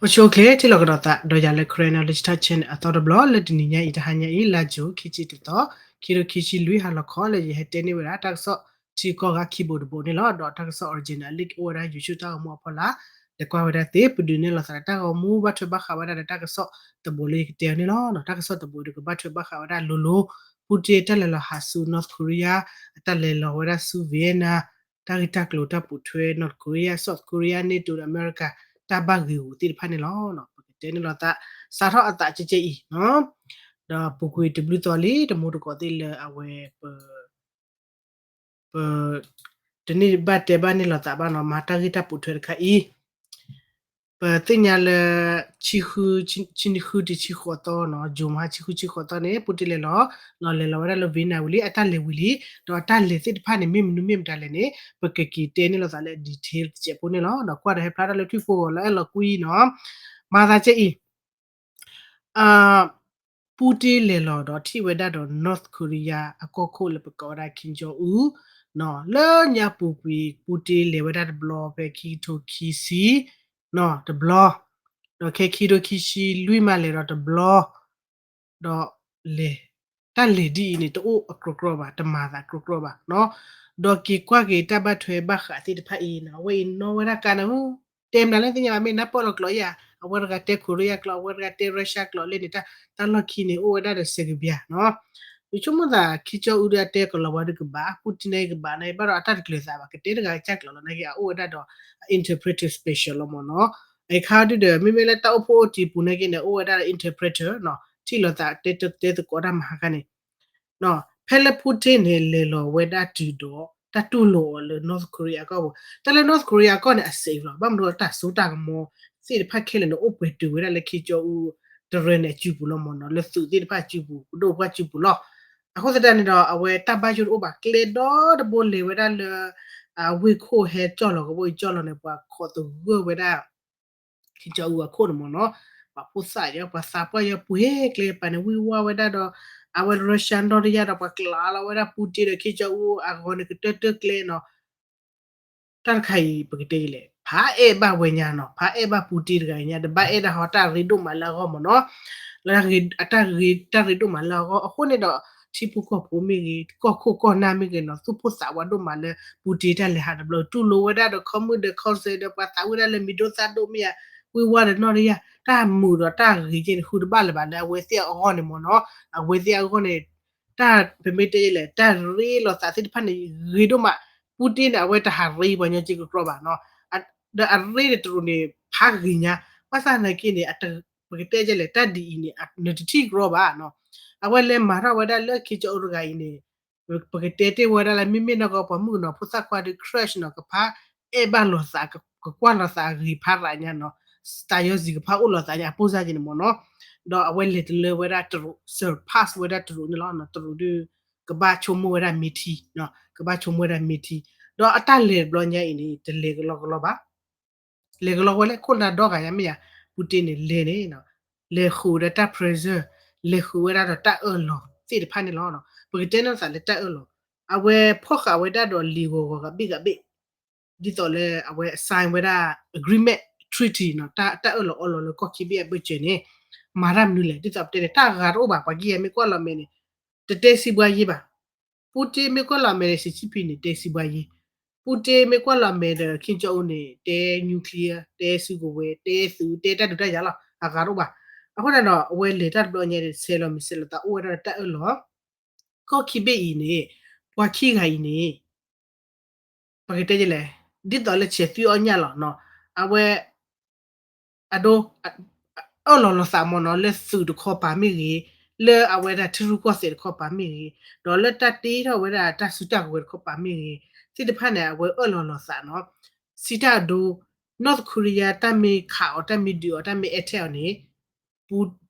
အိၣ်ဆူၣ်အိၣ်ချ့ ထံၣ်လိာ်ကဒီးသး ဒီးယၤလၢ Karen Knowledge Talk Channel အသီတဘျီ လၢတနံၤညါအံၤ တဟါညါအံၤ လါယူၤ ခံဆံတသီ ခံကထိခံဆံလွံၢ် ဟါလီၤခီ လၢယဟဲတဲန့ၢ်ဝဲဒၣ် တၢ်ကစီၣ်ထံကီၢ်ဂၤ ခံဘိတဘိန့ၣ်လီၤ. ဒီးတၢ်ကစီၣ် original လံၢ်ကအိၣ်ဝဲဒၣ် YouTube တၢ်ဂီၤမူအဖီလာ် လဲၤကွၢ်ဝဲဒၣ်သ့ ပဒုးနဲၣ်လိာ်သးဒီးတၢ်ဂီၤမူ ဘၣ်ထွဲဘၣ်ဃးဝဲဒၣ်ဒီးတၢ်ကစီၣ်တဘိလၢယကတဲအီၤန့ၣ်လီၤ. တၢ်ကစီၣ်တဘိဒီး ကဘၣ်ထွဲဘၣ်ဃးဝဲဒၣ်လိၤလိၤ Putin တၢ်လဲၤလီၤဟးဆူ North Korea အတၢ်လဲၤလီၤဝဲဒၣ်ဆူ Vienna တၢ်ဂ့ၢ်တၢ်ကျိၤတၢ်ပိာ်ထွဲ North Korea, South Korea, NATO ဒီး America တၢ်ဘၣ်ဂ့ၤဂူာ်သ့ၣ်တဖၣ်န့ၣ်လီၤ. ပကတဲန့ၣ်လိာ်သး စးထီၣ်အသးကဲကဲအံၤ ဒီးပူၤကွံာ်တဘျုးသီလံ တမူတကိးသ့ၣ်လၢအဝဲ ပ ပ တန့ၢ်ဘၣ်တဲဘၣ်န့ၣ်လိာ်သးဘၣ်နီၤ မၤတၢ်ဂ့ၢ်တၢ်ပိာ်ထွဲတခါအံၤ ပသ့ၣ်ညါလၢ ဆံဃု, ဆံဃုတုၤဆံဃိးသီနီၤ, ယူၤမဟါ ဆံဃုဆံဃိးသီန့ၣ် Putin လဲၤလီၤ, လဲၤလီၤဝဲဒၣ်လၢ Vienna ဝံၤလံ အတၢ်လဲၤဝံၤလံ, ဒီးအတၢ်လဲၤသ့ၣ်တဖၣ်န့ၣ် မ့ၢ်မနုၤမ့ၢ်မတၤလဲၣ်န့ၣ် ပကက့ၤတဲန့ၣ်လိာ်သးလၢ detail တစဲးဖိန့ၣ်လီၤ. ကွၢ်ဒီးဟဲဖျါထီၣ်လၢထွံၣ်ဖိဂီၤလၢအဲၣ်လီၤကွံနီၤ, မၤသးကဲအံၤ Putin လဲၤလီၤဒီးထံၣ်ဝဲဒၣ်ဒီး North Korea အကီၢ်ခိၣ်လၢပကိးဝဲဒၣ် Kim Jong Un လၢညါပူၤကွံာ် Putin လဲၤဝဲဒၣ်တဘျီဖဲခံကထိခံဆံ တဘျီ, ဒီးခဲခံကထိခံဆံလွံၢ်မးလဲၤဒီးတဘျီ, ဒီးလဲၤ, တၢ်လဲၤဒ်အံၤန့ၣ် တအိၣ်အကြီကြီဘၣ်, တမၤသးကြီကြီဘၣ်နီၤ, ဒီးက့ၤကွၢ်က့ၤတၢ်ဘၣ်ထွဲဘၣ်ဃးသ့ၣ်တဖၣ်အံၤနီၤ အဝဲအံၤနီၣ်ဝဲဒၣ်ကါန့ၣ် တဲမနုၤလၢသ့ၣ်ညါဘၣ် မ့ၢ်နၢ်ပၢၢ်လီၤကျိာ်ယၤ အဝဲတဂၤတဲ Korea ကျိာ် အဝဲတဂၤတဲ Russia ကျိာ်လဲၣ်န့ၣ် တၢ်လီၢ်ခံန့ၣ် အိၣ်ဝဲဒၣ်ဒီး စဲးကဘျၢနီၤ, ယဆိကမိၣ်သး Kim Jong Un ဒုးအတဲကလီၤဝါဒုးကဘၣ် Putin န့ၣ်ကဘၣ်န့ၣ် ဘၣ်ဒီးအတၢ်တကျၢၤသးဘၣ် ကတဲတဂၤကစၢ်ကျိာ်လီၤ နာ်က့ အအိၣ်ဝဲဒၣ်ဒီး interpreter special လီၤမ့ၢ်နီၤ, အခါဒုးဒီး မ့မ့ၢ်လၢတၢ်အိၣ်ဖှိၣ်အိၣ်တံၤပူၤနာ်က့န့ၣ် အိၣ်ဝဲဒၣ်ဒီး interpreter နီၤ ထံၣ်လိာ်သးတဲသကိးတၢ်မဟါခါန့ၣ် ဖဲလၢ Putin န့ၣ် လဲၤလီၤဝဲဒၣ်တုၤဒီး တၢ်တူၢ်လိာ်အီၤလၢ North Korea အကီၢ်ပူၤ, တၢ်လၢ North Korea အကီၢ်န့ၣ် အစ့လီၤ ဘၣ်မနုၤ တၢ်စိတၢ်ကမီၤ သ့ၣ်တဖၣ်ခဲလၢာ်န့ၣ် အိၣ်ပှဲၤတုၤဝဲဒၣ်လၢ Kim Jong Un တရၢန့ၣ်အစုပူၤလီၤမ့ၢ်နီၤ, လၢသုးသ့ၣ်တဖၣ်အစုပူၤ ပဒိၣ်ပှၢ်စုပူၤလီၤ. အဃိသတးန့ၣ်ဒီး အဝဲတၢ်ဘၣ်ယိၣ်တအိၣ်ဘၣ် ကျဲဒီတဘိလဲၤဝဲဒၣ်လၢ အဝ့ၢ်ခိၣ်ဟဲကၠီၣ်လီၤ ကဘီယူၤကၠီၣ်လီၤန့ၣ် ပှၤခိးသဂၢၢ်ဝဲဒၣ် Kim Jong Un အခိၣ်န့ၣ်မ့ၢ်နီၤ, ပှၤဖိသၣ်ယီၤ ပှၤသးပှၢ်ယီၤ ပှ့ၤကျဲပၤန့ၣ် ဝံၢ်ဝါဝဲဒၣ်ဒီး အဝဲ Russia နီၣ်တယၢ်ဒီး ပှၤကျးလီၤဝဲဒၣ် Putin ဒီး Kim Jong Un အဂီၢ်န့ၣ် ကတၢၢ်တၢၢ်ကျဲနီၤ, တၢ်တခါအံၤ ပကတဲလဲၣ် ဖးအဲၣ်ဘၣ်ဝဲညါနီၤ, ဖးအဲၣ်ဘၣ် Putin တဂၤညါ တဘၣ်အဲၣ်ဒၣ်ဟီ တၢ်ရ့ဒိၣ်မးလၢအဂီၢ်မ့ၢ်နီၤ, လၢအတၢ်ရ့ တၢ်ရ့ဒိၣ်မးလၢအဂီၢ် အဃိန့ၣ်ဒီး ထံဖိကီၢ်ဖိမ့ၢ်ဂ့ၤ ကီၢ်ခိၣ်ကီၢ်နၢ်မ့ၢ်ဂ့ၤနီၤ သူၣ်ဖိသးဝးဒိၣ်မးလၢ Putin တၢ်လဲၤဟးတဘျီ တူၢ်လိာ်ဝဲဒၣ်ဒီး ခီမုၣ်ဒီး ခီစဲးဒီး ပှၤသးဝံၣ်ဒၣ်လၢမံၤဒိၣ်သၣ်ဒိၣ်မ့ၢ်ဧါ, ဝံၢ်ဝါဒီးနီၣ်တယၢ် တၢ်မုာ်ဒီးတၢ်ဂ့ၤကဲန့ၣ် ဃုတဘၣ်လၢၤဘၣ်လၢအဝဲသ့ၣ်အဂီၢ်န့ၣ်မ့ၢ်နီၤ, အဝဲသ့ၣ်အဂီၢ်န့ၣ် တၢ်ပမ့ၢ်တဲလဲၣ် တၢ်ရ့လိာ်သးသ့ၣ်တဖၣ်န့ၣ် ဂ့ၤဒိၣ်မး, Putin န့ၣ် အဝဲတဟးရ့ပှၤညီက့ကကြီဘၣ်နီၤ, ဒီးအရ့န့ၣ်တရူးန့ၣ် ဖးဂ့ၤညါ, ဘၣ်ဆၣ်သနာ်က့န့ၣ် ပကတဲလဲၣ် တၢ်ဒ်အံၤန့ၣ် နတထံၣ်ကြီဘၣ်နီၤ, အဝဲလဲၤမၤထီၣ်ဝဲဒၣ်လၢ Kim Jong Un တဂၤအံၤန့ၣ် ပကတဲတ့ၢ်ဝဲဒၣ်လၢ မ့မ့ၢ်နီၢ်ကီၢ်ပှၤမုၣ်ကနီၤ ဖိသၣ်ခွါဒီး crush နီၤ ကဖးအဲၣ်ဘၣ်လိာ်သး ကကွၢ်လိာ်သးအဂ့ၤဖးရးညါနီၤ, သးယီၤစံးကဖးအိၣ်လိာ်သးညါ အပိၢ်စၢ်က့န့ၣ်မ့ၢ်နီၤ, ဒီးအဝဲလဲၤတလၢဝဲဒၣ်တရူး surpass ဝဲဒၣ်တရူးန့ၣ်လီၤ. တရူးဒီး ကဘၣ်ဆိကမိၣ်ဝဲဒၣ်မ့ၢ်ထံ, ကဘၣ်ဆိကမိၣ်ဝဲဒၣ်မ့ၢ်ထံ, ဒီးအတၢ်လဲၤတဘျီညါအံၤန့ၣ် တလဲၤကလီကလီဘၣ် လဲၤကလီဝဲလၢ ခိၣ်နၢ်ဒီဂၤညါ မ့ၢ်ယါ Putin န့ၣ် လဲၤန့ၣ် လဲၤဃုာ်ဝဲဒၣ်တၢ် pressure, လဲၤဃုာ်ဝဲဒၣ်ဒီးတၢ်အၢၣ်လီၤသ့ၣ်တဖၣ်န့ၣ်လီၤ. ပကတဲန့ၢ်သးလၢတၢ်အၢၣ်လီၤ, အဝဲဖီၣ်ဃာ်ဝဲဒၣ်ဒီးလံာ်ဂီၤဂီၤဂၤဘ့ၣ်ဂၤဘ့ၣ်, ဒ်သိးလၢအဝဲ sign ဝဲဒၣ် agreement, treaty နီၤ, တၢ်အၢၣ်လီၤအီလီၤလၢကီၢ်ခံဘ့ၣ်အဘၢၣ်စၢၤန့ၣ် မၤတၢ်မနုၤလဲၣ်, ဒ်သိးပတဲန့ၣ် တၢ်ဂၤတအိၣ်ဘၣ်, ပှၤကံၢ်ယဲမ့ၢ်ကွၢ်လီၤမဲာ်န့ၣ် တတဲစံးဘှါယ့ဘၣ်, Putin မ့ၢ်ကွၢ်လီၤမဲာ်ဒီး Xi Jinping န့ၣ် တဲစံးဘှါယ့, Putin မ့ၢ်ကွၢ်လီၤမဲာ်ဒီး Kim Jong Un န့ၣ် တဲ nuclear, တဲစုကဝဲၤ, တဲသုး, တဲတၢ်ဒုးတၢ်ယၤလီၤ, အဂၤတအိၣ်ဘၣ်. အဃိန့ၣ်ဒီး အဝဲလဲၤတၢ်တဘျီညါဒီး ဆဲးလီၤမံၤဆဲးလီၤသးအိၣ်ဝဲဒၣ်ဒီးတၢ်အၢၣ်လီၤ, ကီၢ်ခံဘ့ၣ်အံၤန့ၣ် ပှၤခံဂၤအံၤန့ၣ် ပကတဲလဲၣ်, ဒ်သိးလၢဆဲးသွံၣ်အီၣ်ညၣ်လီၤနီၤ, အဝဲ အဒိ အၢၣ်လီၤလိာ်သးမ့ၢ်နီၤ လၢသုးတခီပၤမ့ၢ်ဂ့ၤ, လၢအဝဲဒၣ်ထံရူၢ်ကီၢ်သဲးတခီပၤမ့ၢ်ဂ့ၤ, ဒီးလၢတၢ်တ့ထီၣ်ဝဲဒၣ်တၢ်စုတၢ်ကဝဲၤတခီပၤမ့ၢ်ဂ့ၤ, သ့ၣ်တဖၣ်န့ၣ် အဝဲအၢၣ်လီၤလိာ်သးနီၤ, စံးတၢ်အဒိ North Korea တၢ်မ့ၢ်ခးအီၤ တၢ်မ့ၢ်ဒုးအီၤ တၢ်မ့ၢ် attack အီၤန့ၣ်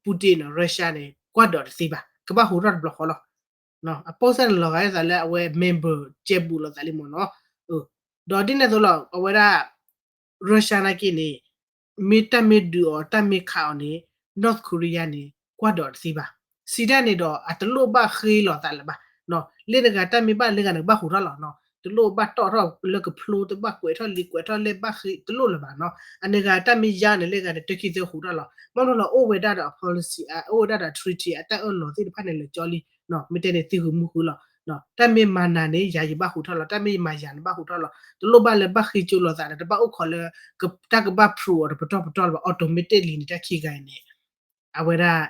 Putin နီၤ Russia န့ၣ် ကွၢ်ဒီးတသ့ဘၣ်, ကဘၣ်ဟူးထီၣ်တဘျီဃီလီၤ. အပိၢ်စၢ်န့ၣ်လီၤဂာ်ဒ်သိးလၢအဝဲ member ကဲဘူးလိာ်သးလံမ့ၢ်နီၤ. ဒီးဒ်န့ၣ်အသိးလီၤ အဝဲဒၣ် Russia နာ်က့န့ၣ် မ့ၢ်တၢ်မ့ၢ်ဒုးအီၤ တၢ်မ့ၢ်ခးအီၤန့ၣ် North Korea န့ၣ် ကွၢ်ဒီးတသ့ဘၣ်. စံးတၢ်န့ၣ်ဒီး အတလိၣ်ဘၣ်ဃ့လိာ်သးလၢၤဘၣ်. လၢနဂၤတၢ်မ့ၢ်ဘၣ်လၢဂၤန့ၣ် ကဘၣ်ဟူးထီၣ်လီၤနီၤ. တလိၣ်ဘၣ်တီၣ်ထီၣ်လၢကဖျိ တဘၣ်ကွဲးထီၣ်လံာ်ကွဲးထီၣ်လဲၢ်ဘၣ်ဃ့ တလိၣ်လၢၤဘၣ်နီၤ. အန့ၣ်ဂၤတၢ်မ့ၢ်ယါန့ၣ် လၢဂၤန့ၣ် တခံသၢဟူးထီၣ်လီၤ. မ့ၢ်နီၤလီၤ အိၣ်ဝဲဒၣ်ဒီးအ policy အအိၣ်ဝဲဒၣ်ဒီး treaty အတၢ်အၢၣ်လီၤသ့ၣ်တဖၣ်န့ၣ် လၢာ်ကၠီလံနီၤ. မ့ၢ်တဲန့ၣ် သံဃုာ်မူဃုာ်လီၤ. တၢ်မ့ၢ်မၤနၤန့ၣ် ယၤယဘၣ်ဟူးထီၣ်လီၤ. တၢ်မ့ၢ်မၤယၤန့ၣ်ဘၣ်ဟူးထီၣ်လီၤ. တလိၣ်ဘၣ်လၢဘၣ်ဃ့ကၠိလိာ်သးဒီး တဘၣ်အိၣ်ခိးလၢ တၢ်ကဘၣ် prove အီၤဒီးပတီၢ်ပတီၢ်လၢၤဘၣ်. automatic လံန့ၣ် တၢ်ခံဂၤအံၤန့ၣ် အဝဲဒၣ်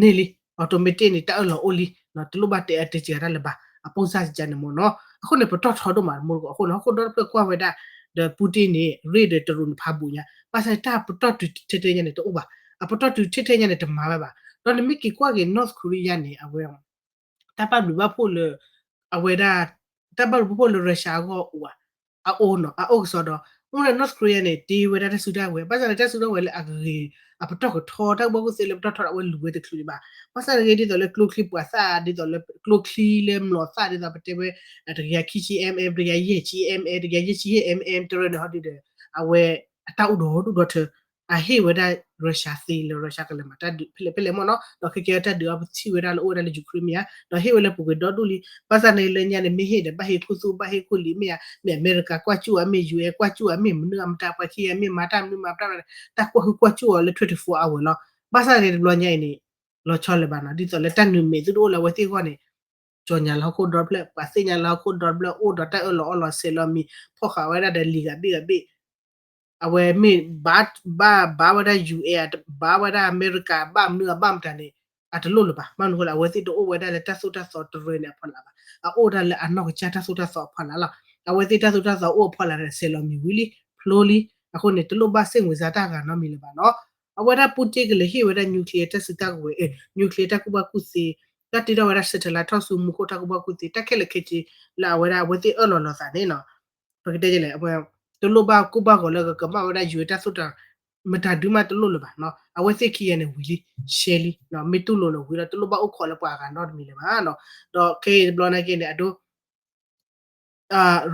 န့ၢ်လံ automatic န့ၣ် တၢ်အၢၣ်လီၤအိၣ်လံ. တလိၣ်ဘၣ်တဲအတဲစှၤတၢ်လၢၤဘၣ်. အပိၢ်စၢ်စ့ၢ်ကီးန့ၣ်မ့ၢ်နီၤ. အဃိန့ၣ် ပတီၢ်ထီဒိၣ်မးတမူတကိး. အဃိန့ၣ် ဟီၣ်ခိၣ်ဒီတဖျၢၣ်ကွၢ်ဝဲဒၣ် ဒီး Putin န့ၣ် ရ့ၣ်ဒီးတရူးန့ၣ်ဖးဘူးညါ. ဘၣ်ဆၣ်န့ၣ် တၢ်ပတီၢ်တုၤထဲထဲညါန့ၣ် တအိၣ်ဘၣ်. အပတီၢ်တုၤထဲထဲညါန့ၣ် တမၤဝဲဘၣ်. ဒီးနမ့ၢ်က့ၤကွၢ်က့ၤ North Korea န့ၣ် အဝဲ တၢ်ဘၣ်ဘျုးဘၣ်ဖှိၣ်လၢ အဝဲဒၣ် တၢ်ဘၣ်ဘျုးဘၣ်ဖှိၣ်လၢ Russia အဂီၢ်အိၣ်ဧါ. အအိၣ်နီၤ အအိၣ်ကစီဒီး မ့ၢ်လၢ North Korea န့ၣ် တ့ဝဲဒၣ်တၢ်စုတၢ်ဝဲၤ ဘၣ်ဆၣ်န့ၣ် တၢ်စုတၢ်ဝဲၤလၢအဂ့ၤ အပတီၢ်ကထီ တၢ်ကူၣ်ဘၣ်ကူၣ်သ့လၢပတီၢ်ထီန့ၣ် အဝဲလူၤဝဲတချုးဒံးဘၣ်. ဘၣ်ဆၣ်န့ၣ်ဂ့ၤ ဒ်သိးလၢကျိချံပှၤသၣ် ဒ်သိးလၢကျိချံလၢမျိာ်သၣ် ဒ်သိးပတဲဝဲ တကယၤခံဆံ mm တကယၤယဲၢ်ဆံ mm တကယၤယဲၢ်ဆံယဲၢ် mm တရၢန့ၣ် ဟီဒုဒီး အဝဲ အတၢ်အိၣ်ဒီဒူၣ်ဒီထၢ အဟ့ၣ်ဝဲဒၣ် Russia သ့လၢ Russia ကလဲၤမၤတၢ်ဒုးဖဲလဲၣ်ဖဲလဲၣ်မ့ၢ်နီၤ. ဒီးခဲကဲတၢ်ဒုးအီၤပထံၣ်ဝဲဒၣ်လၢအိၣ်ဝဲဒၣ်လၢ Ukraine မ့ၢ်ဧါ ဒီးဟ့ၣ်ဝဲလၢပူၤကွံာ်ဒီဒူၣ်လံ. ဘၣ်ဆၣ်န့ၣ်လၢညါန့ၣ် မ့ၢ်ဟ့ၣ်ဒီး ဘၣ်ဟ့ၣ်ခူသူၣ် ဘၣ်ဟ့ၣ်ခူလံာ်မ့ၢ်ဧါ, မ့ၢ်အမဲရကၤကွၢ်စူၣ်ဧါ, မ့ၢ် UN ကွၢ်စူၣ်ဧါ, မ့ၢ်မနုၤအမတၤ ပှၤခံဂၤ မ့ၢ်မၤတၢ်မနုၤမၤတၢ်မနုၤ တၢ်ကွၢ်ဟုကွၢ်စူၣ်အီၤလၢ twenty-four hour လီၤ. ဘၣ်ဆၣ်န့ၣ်တဘျီညါအံၤန့ၣ် လီၤဆီလၢၤဘၣ်နီၤ, ဒ်သိးလၢတၢ်နုာ်မဲာ်သုတအိၣ်လၢအဝဲသ့ၣ်အဂီၢ်န့ၣ် ကၠီၤညါလၢဟီၣ်ခိၣ်ဒီဖျၢၣ်, ပှၤသ့ၣ်ညါလၢဟီၣ်ခိၣ်ဒီဖျၢၣ်အိၣ်ဒီးတၢ်အၢၣ်လီၤအီလီၤ ဆဲးလီၤမံၤ ဖီၣ်ဃာ်ဝဲဒၣ်ဒီးလံာ်ဂၤဘ့ၣ်ဂၤဘ့ၣ် အဝဲမ့ၢ်ဘၣ် ဘၣ် ဘၣ်ဝဲဒၣ် UN ဘၣ်ဝဲဒၣ်အမဲရကၤ ဘၣ်မနုၤအဘၣ်မတၤန့ၣ် အတလိၣ်လၢၤဘၣ်. မ့ၢ်မနုၤအဃိလဲၣ်, အဝဲသ့ၣ်တအိၣ်ဝဲဒၣ်လၢတၢ်သိၣ်တၢ်သီတရၢန့ၣ်အဖီလာ်ဘၣ်. အအိၣ်ဒၣ်လၢအနီၢ်ကစၢ်တၢ်သိၣ်တၢ်သီအဖီလာ်လီၤ. အဝဲသ့ၣ်တၢ်သိၣ်တၢ်သီအိၣ်အဖီလာ်ဒီး ဆဲးလီၤမံၤဝံၤလံ ဖျိလံ. အဃိန့ၣ် တလိၣ်ဘၣ်စ့ၣ်ဝဲစါတၢ်ဂၤနီတမံၤလၢၤဘၣ်နီၤ. အဝဲဒၣ် Putin ကလဲၤဟ့ၣ်ဝဲဒၣ် nuclear တၢ်စုတၢ်ကဝဲၤ nuclear တၢ်ကူၣ်ဘၣ်ကူၣ်သ့, တၢ်တ့ထီၣ်ဝဲဒၣ် satellite ထီၣ်ဆူမူခိၣ် တၢ်ကူၣ်ဘၣ်ကူၣ်သ့ တၢ်ခဲလၢာ်ခဲဆ့ လၢအဝဲဒၣ်အဝဲသ့ၣ်အၢၣ်လီၤလိာ်သးန့ၣ်နီၤ, ပကတဲလဲၣ်, တလိၣ်ဘၣ်ကူၣ်ဘၣ်ဂီၤလၢကကမၣ်ဝဲဒၣ် UN တၢ်သိၣ်တၢ် မတၤဒုးမးတလိၣ်လၢၤဘၣ်နီၤ. အဝဲသ့ၣ်ခံဂၤန့ၣ်ဝံၤလံ ရှဲလံ, မ့ၢ်တူၢ်လိာ်န့ၣ်ဝံၤလီၤ. တလိၣ်ဘၣ်အိၣ်ခိးလၢပှၤအဂၤနီတမံၤလၢၤဘၣ်နီၤ. ဒီးခဲအံၤတဘျီနာ်က့န့ၣ် အဒိ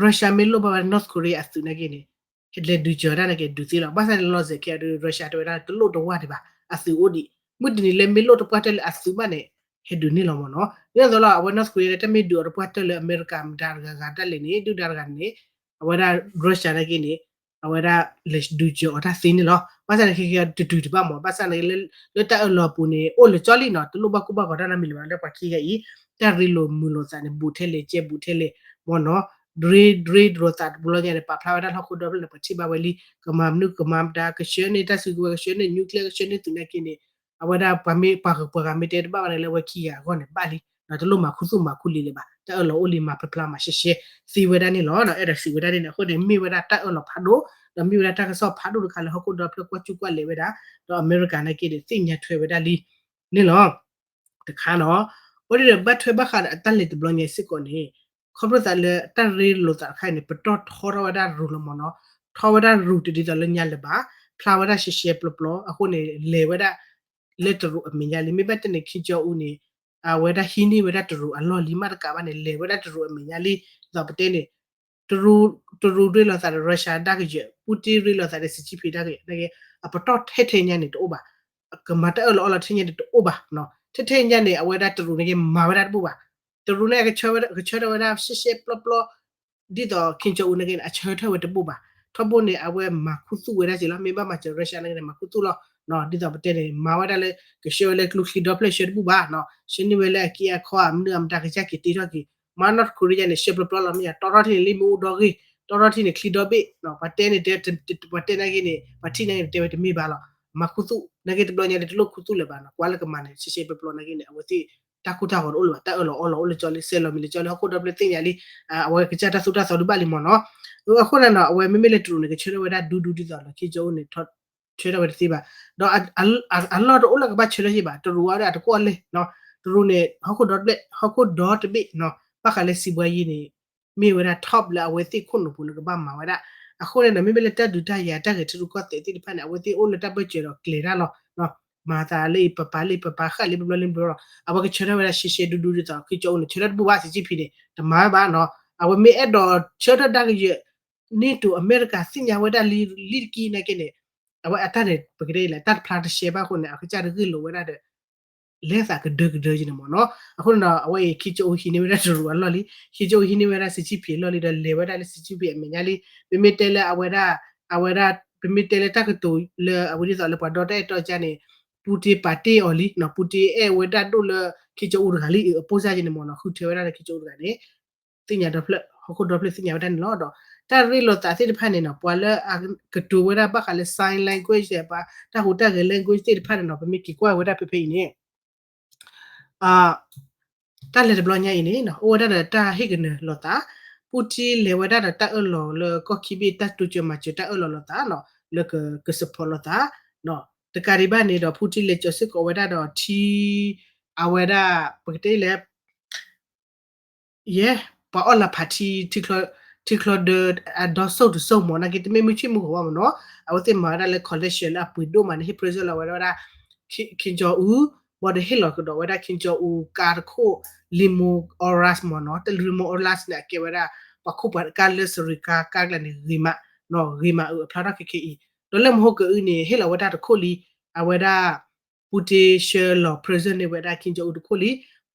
Russia မ့ၢ်လိၣ်ဘၣ်ဝဲဒၣ် North Korea အသုးနာ်က့န့ၣ် လဲၤဒုးစၢၤတၢ်နာ်က့ဒုးသ့လီၤ. ဘၣ်ဆၣ်န့ၣ် လီၤစဲၤခဲအံၤဒီး Russia တဲဝဲဒၣ် တလိၣ်တဝၢ်ဒံးဘၣ် အသုးအိၣ်ဒံး, မုၢ်တနံၤလၢမ့ၢ်လိၣ်တပှၢ်တၢၢ်လၢအသုးဘၣ်န့ၣ် ဟဲဒုးန့ၢ်လီၤမ့ၢ်နီၤ. ဒ်သိးလီၤ အဝဲ North Korea လၢတၢ်မ့ၢ်ဒုးအီၤတပှၢ်တၢၢ်လၢအမဲရကၤ မတၤတဂၤဂၤတၢ်လဲၣ်န့ၣ် ဒုၣ်ဒါတဂၤန့ၣ် အဝဲဒၣ် Russia နာ်က့န့ၣ် အဝဲဒၣ်လဲၤဒုးစၢၤအီၤတၢ်သ့န့ၣ်လီၤ. ဘၣ်ဆၣ်န့ၣ် ခဲကဲတတုၤတဘၣ်မ့ၢ် ဘၣ်ဆၣ်န့ၣ် လၢတၢ်အၢၣ်လီၤအပူၤန့ၣ် အိၣ်လၢကၠီလံနီၤ, တလိၣ်ဘၣ်ကူၣ်ဘၣ်ဂီၤတၢ်နီတမံၤလၢၤဘၣ် လၢပှၤခံဂၤအံၤ တၢ်ရ့လိာ်မုာ်လိာ်သးန့ၣ် ဘူးထဲလဲၣ် ကဲဘူးထဲလဲၣ် မ့ၢ်နီၤ, ရ့ ရ့လိာ်သးတဘျီညါန့ၣ် ပာ်ဖျါဝဲဒၣ်လၢဟီၣ်ခိၣ်ဒီဖျၢၣ်န့ၣ် ပှၤထံၣ်ဘၣ်ဝဲလံ, ကမၤမနုၤကမၤမတၤ ကဆှၢန့ၢ်တၢ်စုကဝဲၤ ကဆှၢန့ၢ် nuclear ကဆှၢန့ၢ်သုးနာ်က့န့ၣ် အဝဲဒၣ်ပှၤမ့ၢ်ပှၤဂၤမ့ၢ်တဲတဘၣ်ဘၣ်န့ၣ် လၢအဝဲခံဂၤအဂီၢ်န့ၣ် ဘၣ်လံ, တလိၣ်မၤခူသူၣ်မၤခူလံာ်လၢၤဘၣ်, တၢ်အၢၣ်လီၤအိၣ်လံ မၤဖျါဖျါမၤရှဲရှဲ သ့ဝဲဒၣ်န့ၣ်လီၤ. အဲၣ်ဒိးစံးဝဲဒၣ်န့ၣ် အဃိန့ၣ် မ့ၢ်ဝဲဒၣ်တၢ်အၢၣ်လီၤဖးဒိၣ်, ဒီးမ့ၢ်ဝဲဒၣ်တၢ်ကစီၣ်ဖးဒိၣ်တခါလၢဟီၣ်ခိၣ်ဒီဖျၢၣ်ကွၢ်စူၣ်ကွၢ်လဲၤဝဲဒၣ်, ဒီးအမဲရကၤနာ်က့န့ၣ် သ့ၣ်ညါထွဲဝဲဒၣ်လံန့ၣ်လီၤ. တခါနီၤ, အဃိန့ၣ်ဒီး ဘၣ်ထွဲဘၣ်ဃးဒီးအတၢ်လဲၤတဘျီညါစ့ၢ်ကီးန့ၣ် ခီဖျိသးလၢတၢ်ရ့လိာ်သးတခါအံၤန့ၣ် ပတီၢ်ထီထီၣ်ဝဲဒၣ်တရူးလီၤမ့ၢ်နီၤ, ထီဝဲဒၣ်တရူးတဒ်သိးလၢညါလၢၤဘၣ်, ဖျါဝဲဒၣ်ရှဲရှဲပျီပျီ, အဃိန့ၣ် လဲၤဝဲဒၣ်လၢတရူးအမဲာ်ညါလံ. မ့ၢ်ဘၣ်တဲန့ၣ် Kim Jong Un န့ၣ် အဝဲဒၣ်ဟံးန့ၢ်ဝဲဒၣ်တရူးအလီၢ်လံမးတကးဘၣ်န့ၣ် လဲၤဝဲဒၣ်တရူးအမဲာ်ညါလံ. ဒ်သိးပတဲန့ၣ် တရူး တရူးရ့လိာ်သးဒီး Russia ဒၣ်ကယၢၤ, Putin ရ့လိာ်သးဒီး Xi Jinping ဒၣ်ကယၢၤ, နာ်က့ အပတီၢ်ထဲထဲညါန့ၣ်တအိၣ်ဘၣ်, ကမၤတၢ်အၢၣ်လီၤအီလီၤထဲညါန့ၣ်တအိၣ်ဘၣ်နီၤ. ထဲထဲညါန့ၣ် အဝဲဒၣ်တရူးနာ်က့ မၤဝဲဒၣ်တဘူၣ်ဘၣ်. တရူးန့ၣ် ကဆၢထၢၣ်ဝဲဒၣ်ရှဲရှဲပျီပျီ ဒ်သိး Kim Jong Un နာ်က့န့ၣ် အဆၢထၢၣ်ဝဲတဘူၣ်ဘၣ်. ထီဘိန့ၣ် အဝဲမၤခူသူၣ်ဝဲဒၣ်က့ၤလီၤ. မ့ၢ်ဘၣ်မၤစၢၤ Russia နာ်က့န့ၣ် မၤခူသူၣ်လီၤ. ဒ်သိးပတဲန့ၣ် မၤဝဲဒၣ်လၢ ကဆှၢဝဲလၢကျိချံဒီဖျၢၣ်ဆှၢတဘူၣ်ဘၣ်နီၤ. ဆှၢန့ၢ်ဝဲလၢအက့အခီ မနုၤအမတၤကစၢ်က့ၤတ့ထီၣ်က့ၤ. မၤနီၢ်တခူရံယါန့ၣ် ရှဲပျီပျီလီၤ မ့ၢ်ယါ တီထီၣ်ထံန့ၣ် လံမ့ၣ်အူဒီဂ့ၢ်, တီထီၣ်ထံန့ၣ် ချံဒီဘ့ၣ်, ပှၤတဲန့ၣ်တဲ ပှၤတဲနာ်က့န့ၣ် ပှၤထံၣ်နာ်က့န့ၣ် တဲဝဲတမ့ၢ်ဘၣ်လီၤ. မၤခူသူၣ် နာ်က့တဘျီညါန့ၣ် တလိၣ်ခူသူၣ်လၢၤဘၣ်နီၤ. ကွၢ်လၢကမၤန့ၣ် ရှဲရှဲပျီပျီနာ်က့န့ၣ် အဝဲသ့ၣ် တၢ်ကိၢ်တၢ်ဂီၤတအိၣ်လၢၤဘၣ်, တၢ်အၢၣ်လီၤအီလီၤအိၣ်လၢကၠီလံ, ဆဲးလီၤမံၤလၢကၠီလံ, ဟီၣ်ခိၣ်ဒီဖျၢၣ်သ့ၣ်ညါလံ, အဝဲကစၢ်တၢ်သိၣ်တၢ်သီဒုးဘၣ်လံမ့ၢ်နီၤ. အဃိန့ၣ်နီၤ အဝဲမ့မ့ၢ်လၢတရူးန့ၣ် ကဆၢထၢၣ်ဝဲဒၣ်ဒူဒူဒ်သိးလီၤ ခံကၠီအိၣ်န့ၣ် ဆၢထၢၣ်ဝဲတသ့ဘၣ်. ဒီးအလီၢ်တအိၣ်လၢကဘၣ်ဆၢထၢၣ်ယံၤဘၣ်, တရူးဝဲဒၣ်အတကွီၢ်လဲၢ်နီၤ, တရူးန့ၣ် ဟီၣ်ခိၣ်ဒီတဘ့ၣ်, ဟီၣ်ခိၣ်ဒီတဘ့ၣ်နီၤ, ဘၣ်ဃးလၢစံးဘှါယံၤန့ၣ် မ့ၢ်ဝဲဒၣ် top လၢအဝဲသ့ၣ်ခိၣ်နူာ်ပူၤလၢကဘၣ်မၤဝဲဒၣ်. အဃိန့ၣ်ဒီး မ့မ့ၢ်လၢတၢ်ဒုးတၢ်ယၤတၢ်ဂဲၤထံရူၢ်ကီၢ်သဲးသ့ၣ်တဖၣ်န့ၣ် အဝဲသ့ၣ်အိၣ်လၢတၢ်ဘၢၣ်စၢၤဒီးကျဲၤတၢ်လီၤ. မၤသးလၢအံၤပပာ်လၢအံၤပပာ်ဃာ်လၢပဘျီလၢဘျီလီၤ. အဝဲကဆၢထၢၣ်ဝဲဒၣ်ရှဲရှဲဒူဒူဒ်သိး ခံကၠီအိၣ်န့ၣ် ဆၢထၢၣ်တဘူၣ်ဘၣ် စံးကၠံၣ်ဖံးန့ၣ် တမၤဝဲဘၣ်နီၤ. အဝဲမ့ၢ်အဲၣ်ဒိးဆၢထၢၣ်ဒၣ်ကယဲၢ် NATO အမဲရကၤသ့ၣ်ညါဝဲဒၣ်လံ လံတကံၢ်နာ်က့န့ၣ် အဝဲအတၢ်န့ၣ် ပကတဲလဲၣ် တၢ်တဖျါတရှဲဘၣ်အဃိန့ၣ် အကစၢ်တဂ့ၢ်လိာ်ဝဲဒၣ်ဒီး လဲၤသးကဒၢကဒၢက့ၤန့ၣ်မ့ၢ်နီၤ. အဃိန့ၣ်ဒီး အဝဲအံၤ Kim Jong Un ဟံးန့ၢ်ဝဲဒၣ်တရူးအလီၢ်လံ, Kim Jong Un ဟံးန့ၢ်ဝဲဒၣ် Xi Jinping အလီၢ်လံ ဒီးလဲၤဝဲဒၣ်လၢ Xi Jinping အမဲာ်ညါလံ. ပမ့ၢ်တဲလၢအဝဲဒၣ် အဝဲဒၣ် ပမ့ၢ်တဲလၢတၢ်ကတိၤလၢအဝဲဒ်သိးလၢပှၤဒီတၢ်အဲၣ်တီအကါန့ၣ် Putin ပာ်တ့ၢ်အီၤလံနီၤ, Putin အဲၣ်ဝဲဒၣ်ဒိၣ်လၢ Kim Jong Un တဂၤလံ အပိၢ်စၢ်က့ၤန့ၣ်မ့ၢ်နီၤ, ဃုထၢဝဲဒၣ်လၢ Kim Jong Un တဂၤန့ၣ် သ့ၣ်ညါဒီဖျၢၣ် ဟီၣ်ခိၣ်ဒီဖျၢၣ်သ့ၣ်ညါဝဲဒၣ်န့ၣ်လီၤ. ဒီးတၢ်ရ့လိာ်သးသ့ၣ်တဖၣ်န့ၣ်နီၤ ပှၤလၢအကတိၤဝဲဒၣ်ဘၣ်ဃးလၢ sign language ပှၤတၢ်ဟူးတၢ်ဂဲၤ language သ့ၣ်တဖၣ်န့ၣ်နီၤ ပမ့ၢ်က့ၤကွၢ်ဝဲဒၣ်ဖဲဖဲအံၤန့ၣ် တၢ်လဲၤတဘျီညါအံၤန့ၣ်နီၤ အိၣ်ဝဲဒၣ်ဒီးတၢ်ဟ့ၣ်ကနၢၤလိာ်သး, Putin လဲၤဝဲဒၣ်ဒီးတၢ်အၢၣ်လီၤလၢကီၢ်ခံဘ့ၣ် တၢ်တိစၢၤမၤစၢၤတၢ်အၢၣ်လီၤလိာ်သးနီၤ လၢက support လိာ်သး, တကးဒံးဘၣ်န့ၣ်ဒီး Putin လဲၤကၠီၤစ့ၢ်ကီးဝဲဒၣ်ဒီးထံ အဝဲဒၣ် ပကတဲလဲၣ် ယဲ ပှၤအီၣ်လၤဖးထံ ထံချီဒၢ အဒီစိၢ်တစိၢ်မ့ၢ် နာ်က့တမ့ၢ်မုၢ်ဆ့ၣ်မုၢ်ဂီၤဘၣ်မ့ၢ်နီၤ, အဝဲသ့ၣ်မၤဝဲဒၣ်လၢ collection လၢအပှ့ၤဒိၣ်မးန့ၣ် ဟ့ၣ် present လီၤဝဲဒၣ် Kim Jong Un ဘၣ်ဒီးဟ့ၣ်လီၤကဒီးဝဲဒၣ် Kim Jong Un ကါတခိၣ် limo Urus မ့ၢ်နီၤ, တ limo Urus န့ၣ် အကဲဝဲဒၣ် ပှၤခိၣ်ပှၤကါလၢ စရံကါ ကါကျါန့ၣ် ဂ့ၤမး ဂ့ၤမးအုးအဖျါထီၣ်ခဲခဲအံၤ, ဒီးလၢမဟိကၢအုန့ၣ် ဟ့ၣ်လီၤဝဲဒၣ်တခိၣ်လံ, အဝဲဒၣ် Putin ဆှၢလီၤ present န့ၢ်ဝဲဒၣ် Kim Jong Un တခိၣ်လံ.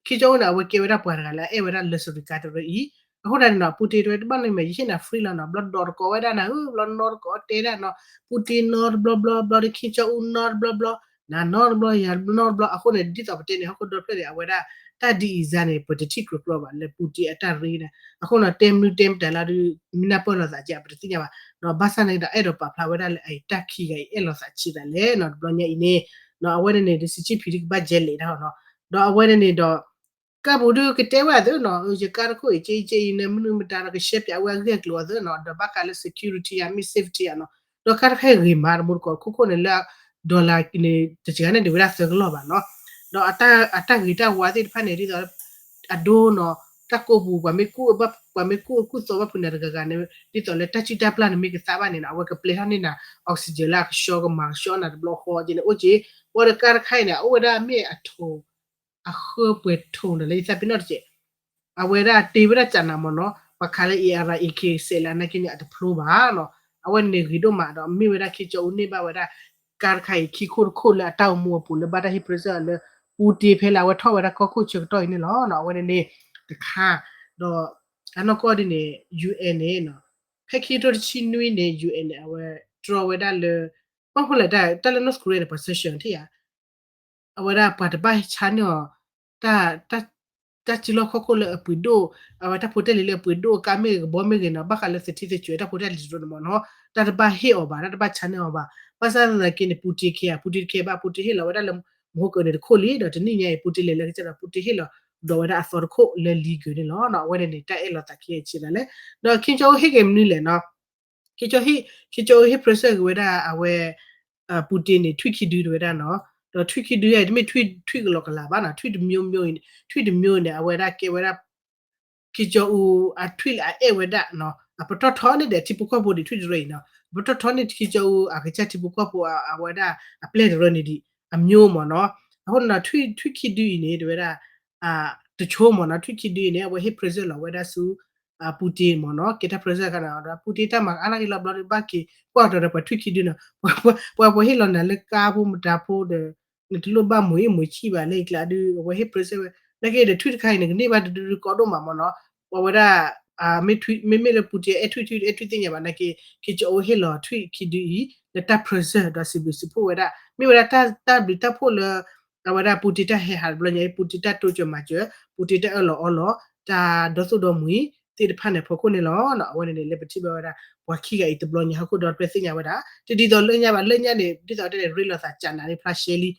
Kim Jong Un န့ၣ် အဝဲကဲဝဲဒၣ်ပှၤတဂၤလၢအအဲၣ်ဝဲဒၣ်လၢစရံကါတရၢအံၤ, အဃိဒၣ်န့ၣ်နီၤ Putin တဲဝဲတဘၣ်န့ၣ်မ့ၢ် ယဟ့ၣ်နၤ free လီၤနီၤ, ဘျီဒီးတကိးဝဲဒၣ်နၤဧၢ, ဘျီနီတကိးတဲဒၣ်နီၤ, Putin နီတဘျီဘျီဘျီဒီး Kim Jong Un နီတဘျီဘျီ, နၤနီတဘျီယၤနီတဘျီ, အဃိန့ၣ် ဒ်သိးပတဲန့ၣ် ဟီၣ်ခိၣ်ဒီဖျၢၣ်န့ၣ် အဝဲဒၣ် တၢ်ဒ်အံၤစါန့ၣ် ပတထံၣ်ကြၢးကျီဘၣ်လၢ Putin အတၢ်ရ့န့ၣ်, အဃိနီၤ တဲမနုၤတဲမတၤလၢဒုး မ့ၢ်နၢ်ပၢၢ်လိာ်သးကဲ ပတသ့ၣ်ညါဘၣ်, ဒီးဘၣ်ဆၣ်န့ၣ်ဒီးအဲၣ်ဒိးပာ်ဖျါဝဲဒၣ်လၢအတၢ်ခံဂၤအံၤ အဲၣ်လိာ်သးဆံးသးလဲၣ်နီၤ တဘျီညါအံၤန့ၣ်, အဝဲန့ၣ်န့ၣ် ဒီး Xi Jinping ဒုးကဘၣ်ယဲလဲၤတၢ်နီၤ, ဒီးအဝဲန့ၣ်န့ၣ်ဒီး ကၢ်ပူၤဒုးကတဲဝဲအသးနီၤ, ယကါတခိၣ်အံၤ ကဲအံၤကဲအံၤန့ၣ် မနုၤမတၤဒီး ကရှဲပၠးဝဲအဂ့ၢ်အကျိၤအသးနီၤ, ဒီးဘၣ်ဃးလၢ security အမ့ၢ် safety အနီၤ, ဒီးကါတခါအံၤဂ့ၤမး တမူတကိး ခိၣ်ခိၣ်န့ၣ်လၢ dollar န့ၣ် တစှၤန့ၣ်ဒံးဝဲဒၣ်သၢကလီၢ်ဘၣ်နီၤ, ဒီးအတၢ်ဂ့ၤတၢ်ဝါသ့ၣ်တဖၣ်န့ၣ် ဒ်သိး အဒိနီၤ, တၢ်ကိးပူၤ ပှၤမ့ၢ်ကူၣ်အဘၣ် ပှၤမ့ၢ်ကူၣ်အကူၣ်သီဘၣ်ဖုးနၤတဂၤဂၤန့ၣ် ဒ်သိးလၢတၢ်စုၣ်တၢ်ပျၢ်န့ၣ်မ့ၢ်ကသးဘၣ်န့ၣ်နီၤ အဝဲကပျဲထီၣ်န့ၢ်နၤ oxygen လၢအကဆှီကမၤကဆှီနၤတဘျီဃီက့န့ၣ် အိၣ်က့, ဝဲဒီးကါတခါအံၤန့ၣ် အအိၣ်ဝဲဒၣ်မ့ၢ်အထိး အဃၢပှဲၤထိးဒီးလၢယသးပ့ၤနီၣ်တက့ၢ် အဝဲဒၣ်တ့ဝဲဒၣ်ကၠးနၤမ့ၢ်နီၤ, ပှၤခးလၢ A R အံၤ ခ့စဲးလၢအနာ်က့န့ၣ် အတဖျိဘၣ်နီၤ, အဝဲန့ၣ်ဂ့ၤဒိၣ်မးဒီး မ့ၢ်ဝဲဒၣ် Kim Jong Un န့ၢ်ဘၣ်ဝဲဒၣ် ကါတခါအံၤ ခံခိၣ်တခိၣ်လၢအတၢ်အိၣ်မူအပူၤလၢဘၣ်တၢ်ဟ့ၣ် present အီၤလၢ Putin ဖဲလၢအဝဲထီၣ်ဝဲဒၣ်ကီၢ်ခိၣ်ဆၢကတီၢ်အံၤန့ၣ်လီၤ. အဝဲန့ၣ်န့ၣ် တခါ, ဒီးအနီၢ်ကီၢ်ဒ်န့ၣ် UN န့ၣ် ဖဲခံကထိတဆံနွံန့ၣ် UN န့ၣ် အဝဲတြီဝဲဒၣ်လၢ ဘၣ်မနုၤလဲၣ် တၢ်လၢ North Korea န့ၣ် ပှၤ sanction ထံၣ်ဧါ အဝဲဒၣ်ပှၤတဘၣ်ဆါန့ၢ်အီၤ တၢ် တၢ်စုလီၢ်ခီၣ်ခိၣ်လၢအပှ့ၤဒိၣ်, အဝဲတၢ်ဖိတၢ်လံၤလၢအပှ့ၤဒိၣ်အကါမ့ၢ်ဂ့ၤ ကဘီမ့ၢ်ဂ့ၤနီၤ ဘၣ်ဃးလၢသထံသကွဲးတၢ်ဖိတၢ်လံၤတရိန့ၣ်မ့ၢ်နီၤ တၢ်တဘၣ်ဟ့ၣ်အီၤဘၣ် တၢ်တဘၣ်ဆါန့ၢ်အီၤဘၣ်. ဘၣ်ဆၣ်သနာ်က့န့ၣ် Putin တခဲဧါ Putin တခဲဘၣ် Putin ဟ့ၣ်လီၤဝဲဒၣ်လၢ မဟိကၢန့ၣ်တခိၣ်လံ ဒီးတနံၣ်ညါအံၤ Putin လဲၤလၢကစၢ်ဒီး Putin ဟ့ၣ်လီၤဒီးဝဲဒၣ်အသီတခိၣ်လၢလံကၢန့ၣ်လီၤ. အဝဲန့ၣ်န့ၣ် တၢ်အဲၣ်လိာ်သးခံဂၤဆံးသးလဲၣ်. ဒီး Kim Jong Un ဟ့ၣ်က့ၤမနုၤလဲၣ်နီၤ Kim Jong Un ဟ့ၣ် Kim Jong Un ဟ့ၣ် present က့ၤဝဲဒၣ်အဝဲ Putin န့ၣ် ထွံၣ်ခံဒုတဝဲဒၣ်နီၤ, ဒီးထွံၣ်ခံဒုအံၤ တမ့ၢ်ထွံၣ် ထွံၣ်ကလီၤကလးဘၣ်နီၤ, ထွံၣ်တမျိုးမျိုးအံၤန့ၣ် ထွံၣ်တမျိုးန့ၣ် အဝဲဒၣ်ကဲဝဲဒၣ် Kim Jong Un အထွံၣ်လၢအအဲၣ်ဝဲဒၣ်နီၤ, အပတီၢ်ထီန့ၢ်ဒီးထံဖိကီၢ်ဖိဒံးထွံၣ်တရၢအံၤနီၤ, အပတီၢ်ထီန့ၢ် Kim Jong Un အကစၢ်ထံဖိကီၢ်ဖိအဝဲဒၣ်အပျဲၢ်တရၢန့ၣ်ဒံး အမျိုးမ့ၢ်နီၤ. အဃိန့ၣ်ဒီး ထွံၣ် ထွံၣ်ခံဒုအံၤန့ၣ် တဝဲဒၣ် တဆိမ့ၢ်နီၤ, ထွံၣ်ခံဒုအံၤန့ၣ် အဝဲဟ့ၣ် present လီၤဝဲဒၣ်ဆူ Putin မ့ၢ်နီၤ, ကဲတၢ် present အခါန့ၣ်ဒီး Putin တၢ်မၤအါလၢက့ၤလီၤဘျီဒီး ဘၣ်က့ၤကွၢ်ကဒီးဒီးပှၤထွံၣ်ခံဒုနီၤ, ပှၤ ပှၤဟ့ၣ်လီၤနၤလၢကါဖိမတၤဖိဒီး နတလိၣ်ဘၣ်မုာ်အ့ၣ်မုာ်ဆံၣ်ဘၣ်လၢယကျါဒုး အဝဲဟ့ၣ် present ဝဲ နာ်က့ဒီးထွံၣ်တခါအံၤန့ၣ် ကန့ၢ်ဘၣ်တဒုဒုကီဒိၣ်မးမ့ၢ်နီၤ, ပှၤဝဲဒၣ် မ့မ့ၢ်လၢ Putin အဲၣ်ထွံၣ်ထွံၣ်အဲၣ်ထွံၣ်သ့ၣ်ညါဘၣ်နာ်က့ Kim Jong Un ဟ့ၣ်လီၤထွံၣ်ခံဒုအံၤ လၢတၢ် present ဒီးစံးဘျုးစံးဖှိၣ်ဝဲဒၣ် မ့ၢ်ဝဲဒၣ်တၢ် တၢ်ဘျုးတၢ်ဖှိၣ်လၢ အဝဲဒၣ် Putin တၢ်ဟဲဟးတဘျီညါအံၤ Putin တၢ်တိစၢၤမၤစၢၤ Putin တၢ်အၢၣ်လီၤအီလီၤ တၢ်ဒီသူၣ်ဒီမှံၤသ့ၣ်တဖၣ်န့ၣ် အဖီခိၣ်န့ၣ်လီၤ. အဝဲန့ၣ်န့ၣ် လၢပထံၣ်ဘၣ်ဝဲဒၣ် ပှၤခံဂၤအံၤတဘျီညါ ဟီၣ်ခိၣ်ဒီတဖျၢၣ်သ့ၣ်ညါဝဲဒၣ် တဒ်သိးလၢညါဘၣ် လၢညါန့ၣ် ဒ်သိးတဲန့ၣ် ရ့လိာ်သးကၠးနၤန့ၣ် ဖျါရှဲလံ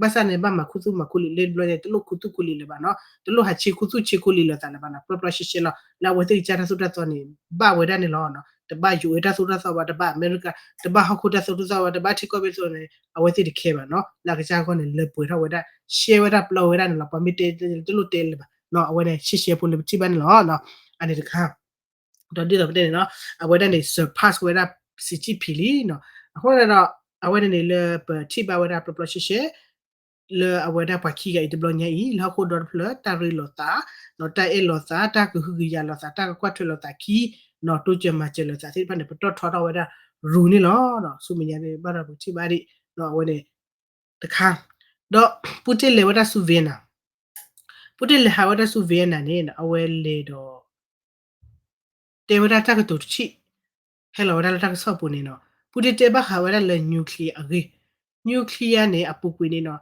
ဘၣ်ဆၣ်န့ၣ် ဘၣ်မၤခူသူၣ်မၤခူလံာ် လၢတဘျီန့ၣ် တလိၣ်ခူသူၣ်ခူလံာ်လၢၤဘၣ်နီၤ, တလိၣ်ဟးဆ့ခူသူၣ်ဆ့ခူလံာ်လိာ်သးလၢၤဘၣ်နီၤ, ပျီပျီရှဲရှဲလီၤ လၢအဝဲသ့ၣ်ကစၢ်တၢ်သိၣ်တၢ်သီန့ၣ် ဘၣ်ဝဲဒၣ်န့ၣ်လီၤ. တဘၣ် UN တၢ်သိၣ်တၢ်သီဘၣ်, တဘၣ်အမဲရကၤ, တဘၣ်ဟီၣ်ခိၣ်တၢ်သိၣ်တၢ်သီဘၣ်, တဘၣ်ထံကီၢ်ဘ့ၣ်သိးန့ၣ် အဝဲသ့ၣ်တခဲဘၣ်နီၤ, လၢအကစၢ်အဂီၢ်န့ၣ် လၢပှဲၤထီၣ်ဝဲဒၣ် ရှဲဝဲဒၣ်ပျီဝဲဒၣ်န့ၣ်လီၤ, ပှၤမ့ၢ်တဲတလိၣ်တဲလၢၤဘၣ်နီၤ, အဝဲန့ၣ် ရှဲရှဲဖိလၢပထံၣ်ဘၣ်န့ၣ်လီၤ. အန့ၣ်တခါ ဒီးဒ်သိးပတဲန့ၣ်နီၤ, အဝဲဒၣ်န့ၣ် surpass ဝဲဒၣ် Xi Jinping လံနီၤ, အဃိန့ၣ်ဒီး အဝဲန့ၣ်န့ၣ်လၢပထံၣ်ဘၣ်ဝဲဒၣ်ပျီပျီရှဲရှဲ လၢအဝဲဒၣ်ပှၤခံဂၤအံၤတဘျီညါအံၤ လၢဟီၣ်ခိၣ်ဒီတဖျၢၣ် တၢ်ရ့လိာ်သး, တၢ်အဲၣ်လိာ်သး, တၢ်ကဟုကယာ်လိာ်သး, တၢ်ကကွၢ်ထွဲလိာ်သးခံ, တိစၢၤမၤစၢၤလိာ်သးသ့ၣ်တဖၣ်န့ၣ် ပတီၢ်ထီထီၣ်ဝဲဒၣ်ရူၤန့ၣ်လီၤ. ဆူမဲာ်ညါဘၣ်ဒီးပကထံၣ်ဘၣ်ဒံး အဝဲန့ၣ် တခါ ဒီး Putin လဲၤဝဲဒၣ်ဆူ Vienna, Putin လဲၤဟးဝဲဒၣ်ဆူ Vienna န့ၣ် အဝဲလဲၤဒီး တဲဝဲဒၣ်တၢ်ကတိၤတထံၣ် ဟဲလီၤဝဲဒၣ်လၢတၢ်ကစီၣ်ပူၤန့ၣ်နီၤ, Putin တဲဘၣ်ဃးဝဲဒၣ်လၢ nuclear အဂ့ၢ်, nuclear န့ၣ် အပူၤကွံာ်န့ၣ်နီၤ,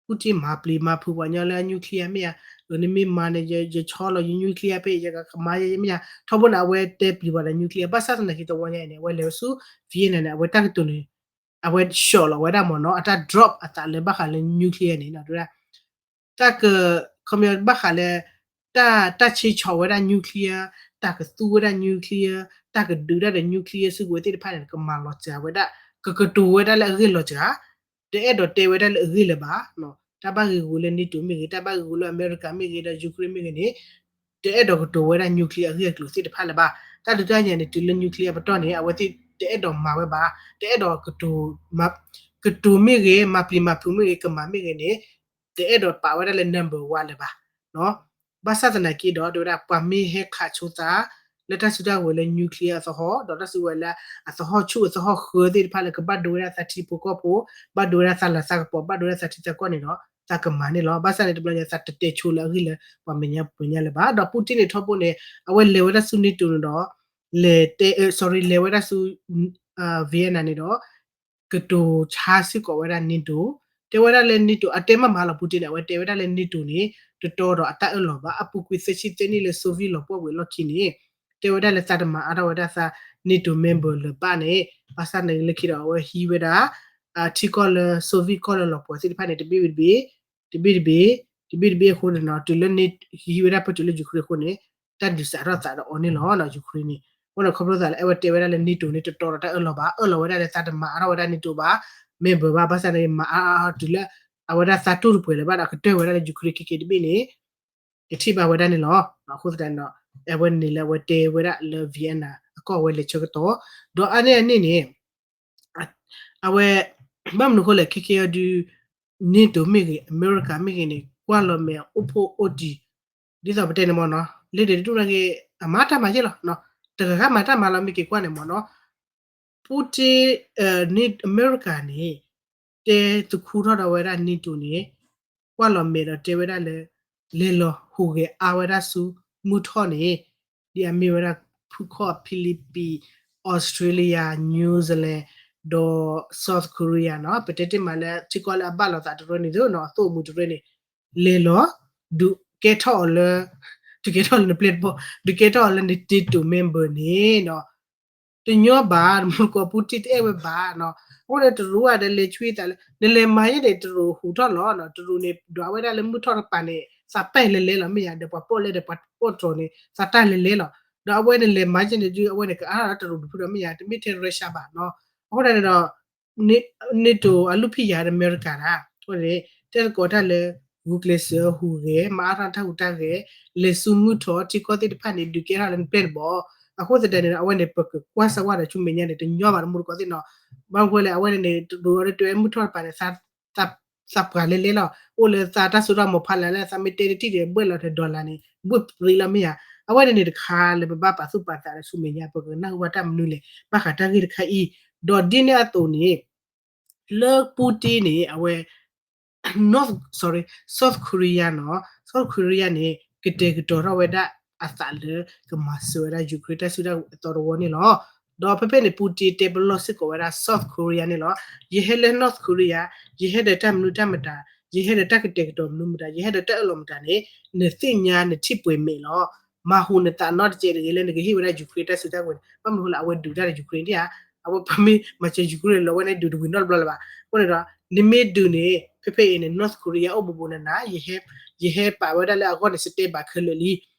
Putin မၤပျံၤမၤဖုးပှၤညီလၢ nuclear မ့ၢ်ဧါ, နမ့ၢ်မၤန့ၣ် ယဆီလီၤယ nuclear ဖဲ ယကမၤယဲမ့ၢ်ဧါ, ထီဘိန့ၣ် အဝဲတဲပျံၤပှၤဒီး nuclear ဘၣ်ဆၣ်သနာ်က့ တဝီညါအံၤန့ၣ် အဝဲလဲၤဆူ Vienna န့ၣ် အဝဲတၢ်ကတိၤန့ၣ် အဝဲ short လီၤဝဲဒၣ်မ့ၢ်နီၤ, အတၢ် drop အသးလၢဘၣ်ဃးလၢ nuclear န့ၣ်နီၤ, တဲဝဲဒၣ် တၢ်က ခီပညီဘၣ်ဃးလၢ တၢ် တၢ်ဆ့ဆီဝဲဒၣ် nuclear, တၢ်ကသူဝဲဒၣ် nuclear, တၢ်ကဒုးတၢ်ဒီး nuclear စုကဝဲၤသ့ၣ်တဖၣ်န့ၣ် ကမၤလီၤစှၤဝဲဒၣ်, ကကတိၤဝဲဒၣ်လၢအဂ့ၢ်လီၤစှၤ, တအဲၣ်ဒိးတဲဝဲဒၣ်လၢအဂ့ၢ်လၢၤဘၣ်, တၢ်ဘၣ်ဂ့ၢ်ဂူာ်လၢ NATO မ့ၢ်ဂ့ၤ, တၢ်ဘၣ်ဂ့ၢ်ဂူာ်လၢအမဲရကၤမ့ၢ်ဂ့ၤ ဒီး Ukraine မ့ၢ်ဂ့ၤန့ၣ် တအဲၣ်ဒိးကတိၤဝဲဒၣ် nuclear အဂ့ၢ်အကျိၤသ့ၣ်တဖၣ်လၢၤဘၣ်. တၢ်ဒုးတၢ်ယၤန့ၣ် တုၤလၢ nuclear အပတီၢ်န့ၣ် အဝဲသ့ၣ်တအဲၣ်ဒိးမၤဝဲဘၣ်, တအဲၣ်ဒိးကတိၤ ကတိၤမ့ၢ်ဂ့ၤ, မၤပျံၤမၤဖုးမ့ၢ်ဂ့ၤ, ကမၤမ့ၢ်ဂ့ၤန့ၣ် တအဲၣ်ဒိးပာ်ဝဲဒၣ်လၢ number one လၢၤဘၣ်. ဘၣ်ဆၣ်သနာ်က့ဒီး တဲဝဲဒၣ် ပှၤမ့ၢ်ဟဲခးဆိသး လၢတၢ်စုတၢ်ဝဲၤလၢ nuclear အသဟီၣ်, ဒီးတၢ်စုဝဲၤလၢအသဟီၣ်ဆူၣ်အသဟီၣ်ဃၢသ့ၣ်တဖၣ်လၢကဘၣ်ဒိဝဲဒၣ်သးထံဖိကီၢ်ဖိ, ဘၣ်ဒိဝဲဒၣ်သးလၤသးကပီၤ, ဘၣ်ဒိဝဲဒၣ်သးထံသးကီၢ်န့ၣ်ဒီး သးကမၤန့ၣ်လီၤ. ဘၣ်ဆၣ်န့ၣ် တဘျီညါသးတတဲဆိလၢအဂ့ၢ်လၢ ပှၤမဲာ်ညါပှၤမဲာ်ညါလၢၤဘၣ်. ဒီး Putin န့ၣ်ထီဘိန့ၣ် အဝဲလဲၤဝဲဒၣ်ဆူ NATO န့ၣ်ဒီး လဲၤတဲ sorry လဲၤဝဲဒၣ်ဆူ Vienna န့ၣ်ဒီး ကတိၤဆါစ့ၢ်ကီးဝဲဒၣ် NATO, တဲဝဲဒၣ်လၢ NATO အတဲမ့ၢ်မၤလီၤ Putin န့ၣ် အဝဲတဲဝဲဒၣ်လၢ NATO န့ၣ် တတီဒီးအတၢ်အၢၣ်လီၤဘၣ်. အပူၤကွံာ်သၢဆံသၢနံၣ်လၢ Soviet လီၤပှီၢ်ဝံၤအလီၢ်ခံန့ၣ် တဲဝဲဒၣ်လၢသးတမၤအါထီၣ်ဝဲဒၣ်သး NATO member လၢၤဘၣ်န့ၣ်, ဘၣ်ဆၣ်န့ၣ်လၢခံဒီး အဝဲဟံးဝဲဒၣ် ထံကီၢ်လၢ Soviet ကီၢ်လၢလီၤပှီၢ်သ့ၣ်တဖၣ်န့ၣ် တဘ့ၣ်ဘ့ၣ်တဘ့ၣ်, တဘ့ၣ်တဘ့ၣ်, တဘ့ၣ်တဘ့ၣ်အဃိန့ၣ်နီၤ, တုၤလၢ ဟံးဝဲဒၣ်ပတုၤလၢ Ukraine အဃိန့ၣ် တၢ်ဒုးစးထီၣ်သးဒီးအီၤန့ၣ်လီၤ Ukraine န့ၣ်. အဃိန့ၣ် ခီဖျိသးလၢအဝဲတဲဝဲဒၣ်လၢ NATO န့ၣ် တတီဒီးတၢ်အၢၣ်လီၤဘၣ်, အၢၣ်လီၤဝဲဒၣ်လၢသးတမၤအါထီၣ်ဝဲဒၣ် NATO ဘၣ် member ဘၣ်, ဘၣ်ဆၣ်န့ၣ် မၤအါအါအါတုၤလၢ အဝဲဒၣ်သးတိၢ်တပှဲၤလၢၤဘၣ်ဒီး ကတၢၢ်ဝဲဒၣ်လၢ Ukraine ခဲကဲတဘ့ၣ်န့ၣ် ကထံၣ်ဘၣ်ဝဲဒၣ်န့ၣ်လီၤ. အဃိသတးန့ၣ်ဒီး အဝဲန့ၣ်လၢအဝဲတဲဝဲဒၣ်လၢ Vienna အကီၢ်အဝဲလဲၤဆၢကတီၢ်, ဒီးအါန့ၢ်အန့ၣ်န့ၣ် အဝဲ ဘၣ်မနုၤအဃိလဲၣ် ခဲကဲအံၤဒုး NATO မ့ၢ်ဂ့ၤ အမဲရကၤမ့ၢ်ဂ့ၤန့ၣ် ကွၢ်လီၤမဲာ်အိၣ်ဖှိၣ်အိၣ်တံၢ် ဒ်သိးပတဲန့ၣ်မ့ၢ်နီၤ လ့ဒဲးတဒူၣ်နာ်က့ အမၤတၢ်မၤယဲၢ်လီၤ, တဂၤဂၤမၤတၢ်မၤလီၤ မ့ၢ်က့ၤကွၢ်န့ၣ်မ့ၢ်နီၤ Putin န့ၣ် အမဲရကၤန့ၣ် တဲသခူထီၣ်ဒီးဝဲဒၣ် NATO န့ၣ် ကွၢ်လီၤမဲာ်ဒီးတဲဝဲဒၣ်လၢ လဲၤလီၤဟူးဂဲၤအါဝဲဒၣ်ဆူမုၢ်ထီၣ်န့ၣ် ဒ်အမ့ၢ်ဝဲဒၣ် ဖုခီၣ် Philippines, Australia, New Zealand ဒီး South Korea နီၤ, ပတဲတ့ၢ်မးလၢထံကီၢ်လၢအဘၣ်လိာ်သးတရၢန့ၣ်သ့ၣ်နီၤ, အသိၣ်အမူတရၢန့ၣ် လဲၤလီၤ ဒုးကဲထီၣ်အီၤလၢ ဒုးကဲထီၣ်လၢနပျဲၢ်တဘီ, ဒုးကဲထီၣ်အီၤလၢန NATO member န့ၣ်နီၤ တညီဘၣ်, တမူတကိး Putin တအဲၣ်ဝဲဘၣ်နီၤ. အဃိန့ၣ် တရူးဧါဒီးလဲၤဆွံသးလၢ နလဲၤမၤယဲၢ်န့ၣ် တရူးဟူးထီၣ်လီၤနီၤ. တရူးန့ၣ် ဒွးဝဲဒၣ်လၢမုၢ်ထီၣ်တပၤန့ၣ် သးပာ်လဲၤလဲၤလီၤ မ့ၢ်ယါ, ဒီးပှၤပိာ်လဲဒီးပှၤပိာ်တြီၤန့ၣ် သးတၢ်လဲၤလဲၤလီၤ. ဒီးအဝဲန့ၣ်လဲၤမၤယဲၢ်န့ၣ်ဒုး အဝဲန့ၣ်ကအါထီၣ်တရူးတဖုဒီး မ့ၢ်ယါ, တမ့ၢ်ထဲ Russia ဘၣ်နီၤ. အဃိန့ၣ်ဒီး NATO အလုၢ်ဖံးယၤဒီးအမဲရကၤဒၣ်, အဃိန့ၣ် တဲသကိးတၢ်လၢ ဂုာ်ကျဲးစၢးဟူးဂဲၤ မၤအါထီၣ်တၢ်ဟူးတၢ်ဂဲၤ လဲၤဆူမုၢ်ထီၣ် ထံကီၢ်သ့ၣ်တဖၣ်န့ၣ် ဒုးကဲထီၣ်လၢနပျဲၢ်တဘီ. အဃိသတးန့ၣ်ဒီး အဝဲန့ၣ် ပကကွၢ်စၢၤဝဲဒီးဆူမဲာ်ညါန့ၣ် တညီဘၣ်တမူတကိးသ့ၣ်နီၤ. ဘၣ်မနုၤဃိလဲၣ် အဝဲန့ၣ်န့ၣ် တရူးအီၤဒ်တဲဝဲမုၢ်ထီၣ်တပၤန့ၣ် သးပှၢ်လဲၤလဲၤလီၤ. အိၣ်လၢသးတၢ်စိတၢ်ကမီၤဖးလဲၢ်လၢ သးမ့ၢ်တဲတထံၣ်ဒီး ဘှဲၣ်လီၤထဲ dollar န့ၣ် ဘှဲၣ်ပြ့လီၤ မ့ၢ်ယါ. အဝဲန့ၣ်န့ၣ်တခါလၢပဘၣ်ပာ်သူၣ်ပာ်သးဒီးဆူမဲာ်ညါ ပကနၢ်ဟူဘၣ်တၢ်မနုၤလဲၣ် ဘၣ်ဃးတၢ်ဂ့ၢ်တခါအံၤ. ဒီးဒ်န့ၣ်အသိးန့ၣ် လၢ Putin န့ၣ် အဝဲ North, sorry, South Korea နီၤ, South Korea န့ၣ် ကတဲာ်ကတီၤထီၣ်ဝဲဒၣ်အသးလၢ ကမၤစၢၤဝဲဒၣ် Ukraine တၢ်စုတၢ်သီတဝီန့ၣ်လီၤ. ဒီးဖဲဖဲန့ၣ် Putin တဲပလီၢ်စ့ၢ်ကီးဝဲဒၣ် South Korea န့ၣ်လီၤ. ယဟဲလၢ North Korea, ယဟဲဒီးတၢ်မနုၤတၢ်မတၤ, ယဟဲဒီးတၢ်ကတဲာ်ကတီၤမနုၤမတၤ, ယဟဲဒီးတၢ်အၢၣ်လီၤမတၤန့ၣ် နသ့ၣ်ညါနထံၣ်ပှဲၤမဲာ်လီၤ. မၤဟူးနသးနီတစဲးတဂ့ၤလၢနကဟ့ၣ်ဝဲဒၣ် Ukraine တၢ်စုတၢ်ဝဲၤန့ၣ်, ဘၣ်မနုၤဃိလၢအဝဲဒုးတၢ်ဒီး Ukraine ဒၣ်ဧါ, အဝဲပမ့ၢ်မၤစၢၤ Ukraine လၢအဝဲန့ၣ်ဒုးတဝံၤနီတဘျီလၢၤဘၣ်. အဃိန့ၣ်ဒီး နမ့ၢ်ဒုးန့ၣ် ဖဲဖဲအံၤန့ၣ် North Korea အိၣ်ဘူးဘူးနးနး, ယဟဲပာ်ဝဲဒၣ်လၢအဂီၢ်န့ၣ် စတဲဘၣ်ခဲလၢာ်လံ.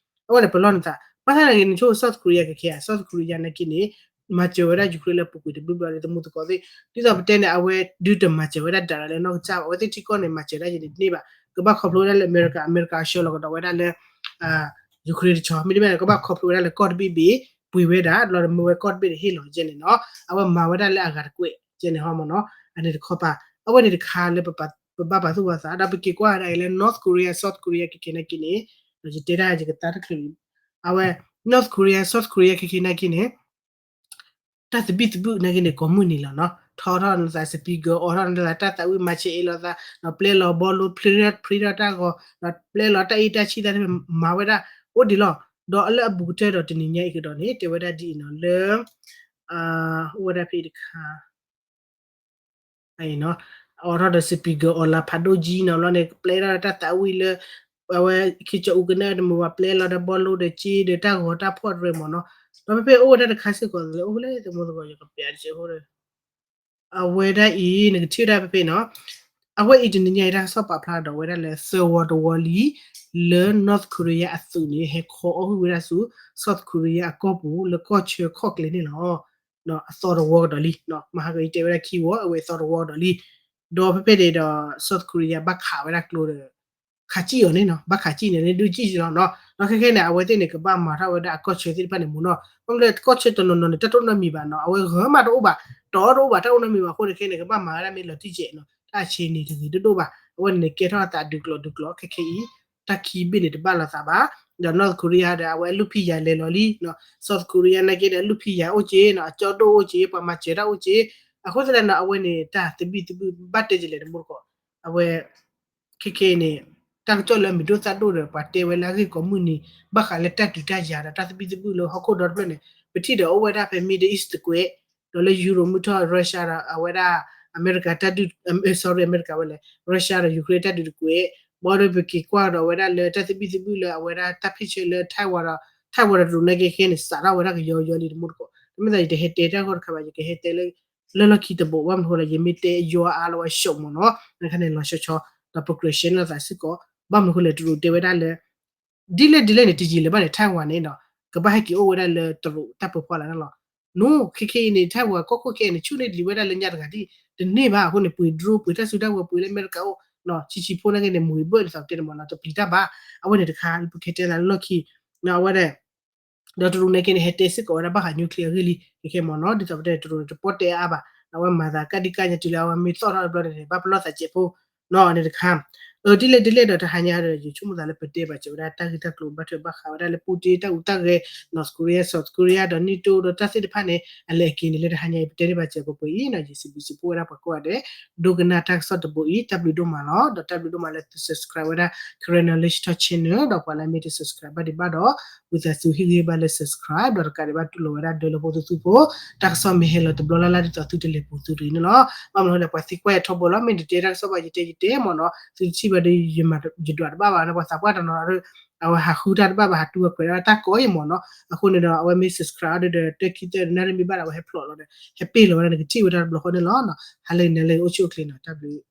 အဝဲန့ၣ်ပလီၢ်နသး, ဘၣ်ဆၣ်သနာ်က့ နဆိ South Korea ကဲခဲဧါ, South Korea နာ်က့န့ၣ် မၤစၢၤဝဲဒၣ် Ukraine လၢပူၤကွံာ်တဘျုးဘျီလၢတမူတကိးသ့ၣ်, ဒ်သိးပတဲန့ၣ် အဝဲဒုးတမၤစၢၤဝဲဒၣ်ဒၣ်လၢနီၢ်ကစၢ်ဘၣ်, အဝဲသ့ၣ်ထံကီၢ်န့ၣ် မၤစၢၤဒၣ်ယဲန့ၣ်တန့ၢ်ဘၣ်, ကဘၣ်ခီဖျိဝဲဒၣ်လၢအမဲရကၤ, အမဲရကၤဆှၢလီၤကဒီးဝဲဒၣ်လၢ Ukraine တဆီ, မ့တမ့ၢ်န့ၣ် ကဘၣ်ခီဖျိဝဲဒၣ်လၢကီၢ်တဘ့ၣ်ဘ့ၣ် ပှ့ၤဝဲဒၣ် တဘျီဒီးမ့ၢ်ဝဲကီၢ်တဘ့ၣ်န့ၣ်ဟ့ၣ်လီၤယဲန့ၣ်နီၤ, အဝဲမၤဝဲဒၣ်လၢအဂၤတကွဲးယဲန့ၣ်ဟီမ့ၢ်နီၤ, အန့ၣ်တခီပၤ, အဝဲန့ၣ်တခါလၢ ပဘၣ်ပာ်သူၣ်ပာ်သး, ဒီးပက့ၤကွၢ်ဒၣ်အံၤလၢ North Korea, South Korea ကဲခဲနာ်က့န့ၣ်, ယတဲဒၣ်ယကသါတချုးလံ, အဝဲ North Korea, South Korea ကဲခဲနာ်က့န့ၣ် တၢ်သဘံၣ်သဘုၣ်နာ်က့န့ၣ် ကိးမုၢ်နံၤလီၤနီၤ. ထီထီၣ်နသး speaker အိးထီၣ်နသး တၢ်သးဝံၣ် မၤဆဲးအ့လီၤသးနီၤ, ပျဲလီၤဘီလိ ဖျ့ထီၣ်တၢ်ဂီၤ, ပျဲလီၤတၢ်အ့တၢ်ဆံၣ်သ့ၣ်တဖၣ် မၤဝဲဒၣ်အိၣ်ဒံးလီၤ. ဒီးလၢအဘူးကတၢၢ်ဒီးတနံၤညါအံၤကဒီးန့ၣ် တဲဝဲဒၣ်ဒ်အံၤနီၤ လၢ အိၣ်ဝဲဒၣ်ဖဲအံၤတခါ အိးထီၣ်ဒီး speaker အိးလၢဖးဒိၣ်ကံနီၤ ဘျီန့ၣ် ပျဲထီၣ်တၢ်သးဝံၣ်လၢ အဝဲ ခ့ကၠီအူကနၣ်တမုာ်ဘၣ် ပျဲလီၤဒီးဘီလိဒီးက့ဒီးတၢ်ဂီၤတၢ်ဖီၣ်တရံးမ့ၢ်နီၤ. ဒီးဖဲဖဲအိၣ်ဝဲဒၣ်တခါစ့ၢ်ကီး လၢအိၣ်ဖဲလဲၣ် သမူသကိး ယကပျးတစဲးဖိဒီး အဝဲဒၣ်အံၤ နကထံၣ်ဝဲဒၣ်ဖဲဖဲနီၤ. အဝဲအံၤတနံၤညါအံၤ တၢ်ကစီၣ်ပာ်ဖျါဒီးဝဲဒၣ်လၢသၢဝီတဝီလံ လၢ North Korea အသုးန့ၣ် ဟဲခီအီၣ်ဟုၣ်ဝဲဒၣ်ဆူ South Korea အကီၢ်ပူၤ လၢကီၢ်ဆၢခီၣ်ကျဲန့ၣ်လီၤ. အသီတဝီကဒီးလံ, မဟါကတဲဝဲဒၣ်ခံဝီ အဝဲအသီတဝီကဒီးလံ. ဒီးဖဲဖဲန့ၣ်ဒီး South Korea ဘၣ်ခးဝဲဒၣ်ကျိဒီး ခးစံၣ်အီၤန့ၣ်နီၤ, ဘၣ်ခးစံၣ်န့ၣ် ဒုးစံၣ်လီၤနီၤ. ဒီးခဲခဲန့ၣ် အဝဲသ့ၣ်န့ၣ် ကဘၣ်မၤထီၣ်ဝဲဒၣ်အကီၢ်ဆၢသ့ၣ်တဖၣ်န့ၣ်မ့ၢ်နီၤ. ဘၣ်မနုၤလဲၣ် ကီၢ်ဆၢတနီၤနီၤန့ၣ် တၢ်တအိၣ်နီတမံၤဘၣ်နီၤ, အဝဲဂၢၤမးတအိၣ်ဘၣ်, တီၤတအိၣ်ဘၣ် တၢ်အိၣ်နီတမံၤဘၣ်အဃိန့ၣ် ခဲခဲန့ၣ် ကဘၣ်မၤဝဲဒၣ်မ့ၢ်လီၤတံၢ်စဲးနီၤ, တၢ်ဆံးန့ၣ်တဂ့ၤတဒိၣ်ဘၣ်. အဝဲန့ၣ်န့ၣ် ကဲထီၣ်အသးဒုးကျိးဒုးကျိး ခဲခဲအံၤ တၢ်ခံဘ့ၣ်န့ၣ် တဘၣ်လိာ်သးဘၣ်. ဒီး North Korea ဒီး အဝဲအလုၢ်ဖံးယၤလဲၤလီၤလံနီၤ, South Korea နာ်က့ဒီး အလုၢ်ဖံးယၤအိၣ်က့နီၤ, အကၠီဒိၣ်အိၣ်က့, ပှၤမၤစၢၤတၢ်အိၣ်က့. အဃိသတးန့ၣ် အဝဲန့ၣ် တၢ်သဘံၣ်သဘုၣ် ဘၣ်တဲကလဲာ်တမူတကိး, အဝဲ ခဲခဲအံၤန့ၣ် တၢ်ကစီၣ်လၢအမံၤဒိၣ်သၣ်ဒိၣ်ဒီး ပှၤတဲဝဲလၢအဂ့ၢ်ကိးမုၢ်နံၤ ဘၣ်ဃးလၢတၢ်ဒုးတၢ်ယၤဒီး တၢ်သဘံၣ်သဘုၣ်လၢဟီၣ်ခိၣ်ဒီတဖျၢၣ်န့ၣ် ပထံၣ်ဒီးအိၣ်ဝဲဒၣ်ဖဲ Middle East တကွဲး, ဒီးလၢ Europe မုၢ်ထီၣ် Russia ဒီးအဝဲဒၣ် အမဲရကၤတၢ်ဒုး sorry အမဲရကၤဝဲလဲၣ် Russia ဒီး Ukraine တၢ်ဒုးတကွဲး, ဘၣ်ဒီးပက့ၤကွၢ်ကဒီးဝဲဒၣ်လၢတၢ်သဘံၣ်သဘုၣ်လၢ အဝဲဒၣ်တၢ်ဖ့ၣ်ဆၢလၢ Taiwan ဒီး Taiwan ဒီးတရူးနာ်က့ခဲန့ၣ် စးထီၣ်ဝဲဒၣ်ကယီယီလံတမူတကိး. တမ့ၢ်သးယတဟဲတဲတၢ်ဂီၢ်တခါဘၣ်, ယကဟဲတဲလၢ လၢလီၢ်ခံတဘိး, ဘၣ်မနုၤအဃိလဲၣ် ယမ့ၢ်တဲယွၤအါလီၤဝဲ short မ့ၢ်နီၤ, နခါန့ၣ်လီၤဆီဆီ ဒီး progression လိာ်သးစ့ၢ်ကီး, ဘၣ်မနုၤအဃိလဲၣ် တရူးတဲဝဲဒၣ်လၢ ဒ်လဲၣ်ဒ်လဲၣ်န့ၣ် တယံာ်လၢၤဘၣ်န့ၣ် Taiwan န့ၣ်ဒီး ကဘၣ်ဟဲက့ၤအိၣ်ဝဲဒၣ်လၢတရူးတၢ်ပၢဖီလာ်န့ၣ်လီၤ. န ခဲခဲအံၤန့ၣ် Taiwan ကီၢ်ခိၣ်ခဲအံၤန့ၣ် ဆူၣ်န့ၢ်ဒံးဝဲဒၣ်လၢညါတဂၤဒ် တန့ၢ်ဘၣ်အဃိန့ၣ် ပှ့ၤ drone ပှ့ၤတၢ်စုတၢ်ဝဲၤ ပှ့ၤလၢအမဲရကၤအိၣ် ဆံးဆံးဖိနာ်က့န့ၣ် မူၤဘၢၣ်ဒ်သိးပတဲန့ၣ်မ့ၢ်နီၤ တပျံၤတၢ်ဘၣ်. အဝဲန့ၣ်တခါ ပကတဲသးလၢလီၢ်ခံ အဝဲဒၣ် ဒီးတရူးနာ်က့န့ၣ် ဟဲတဲစ့ၢ်ကီးဝဲဒၣ်ဘၣ်ဃး nuclear အဂ့ၢ်လံ ခဲခဲမ့ၢ်နီၤ, ဒ်သိးပတဲတရူးန့ၣ် တပီၢ်တဲအါဘၣ်, အဝဲမၤသးကၣ်ဒံကၣ်ညါတုၤလၢအဝဲမ့ၢ်သီၣ်ထီၣ်တဘျီန့ၣ် ဘၣ်ပလီၢ်သးစဲးဖိနီၤ န့ၣ်တခါ အၢ ဒ်လဲၣ်ဒ်လဲၣ်ဒီးတဟါညါဒီး ယဆိကမိၣ်သးလၢပတဲဘၣ်စၢၤဝဲဒၣ်တၢ်ဂ့ၢ်တၢ်ကျိၤဘၣ်ထွဲဘၣ်ဃးဝဲဒၣ်လၢ Putin တၢ်အူတၢ်ဂဲၤ North Korea South Korea ဒီး NATO ဒီးတၢ်သ့ၣ်တဖၣ်န့ၣ် အလဲၤအက့ၤန့ၣ်လၢတဟါညါအံၤ ပတဲန့ၢ်ဘၣ်စၢၤပှဲၤပှဲၤအံၤနီၤ, ယစံးဘျုးစံးဖှိၣ်ဝဲဒၣ်ပှၤကိးဂၤဒဲး ဒိကနၣ်တၢ်ကစီၣ်တဘိအံၤ တၢ်ဘျုးဒိၣ်မးလီၤ. ဒီးတၢ်ဘျုးဒိၣ်မးလၢသု subscribe ဝဲဒၣ် Karen Knowledge Talk Channel ဒီးပှၤလၢအမ့ၢ်တ subscribe ဘၣ်ဒံးဘၣ်ဒီး ဝံသးစူၤဟ့ၣ်ဂံၢ်ဘါလၢ subscribe ဒီးတကးဒံးဘၣ်တူၢ်လိာ်ဝဲဒၣ်ဒၢလၢဖိသုသုဖိ, တၢ်ကစီၣ်မ့ၢ်ဟဲလီၤတဘျီလၢ်လၢ်ဒ်သိးသုတလဲၤပူၤသုတဂ့ၤန့ၣ်လီၤ. ဘၣ်မနုၤအဃိလဲၣ် ပှၤသံကွၢ်ယၤထီဘိလီၤ, မ့ၢ်နတဲတၢ်ကစီၣ်ဘၣ်ယတဲယတဲမ့ၢ်နီၤ, သုတထံၣ်ဘၣ်ဒီး ယဒွးတဘၣ်ဘၣ်န့ၣ် ပှၤသးပှၢ်တနီၤဒီး အဝဲဟးဃုတၢ်တဘၣ်ဘၣ် ဟးတူၢ်ဝဲခွဲးဒၣ်တၢ်ကိးအံၤမ့ၢ်နီၤ, အဃိန့ၣ်ဒီး အဝဲမ့ၢ် subscribe အီၤဒီး တၢ်ခံသၢနၣ်ရံၣ်မ့ၢ်ဘၣ်ဒီး အဝဲဟဲဖျိးလီၤဒီး ဟဲပ့ၢ်လီၤဝဲဒၣ် နကထံၣ်ဝဲဒၣ်တဘျီဃီန့ၣ်လီၤ. ဟါလၢအဂ့ၤန့ၣ်လၢအိၣ်ဆူၣ်အိၣ်ချ့နီၤ, တၢ်ဘျုး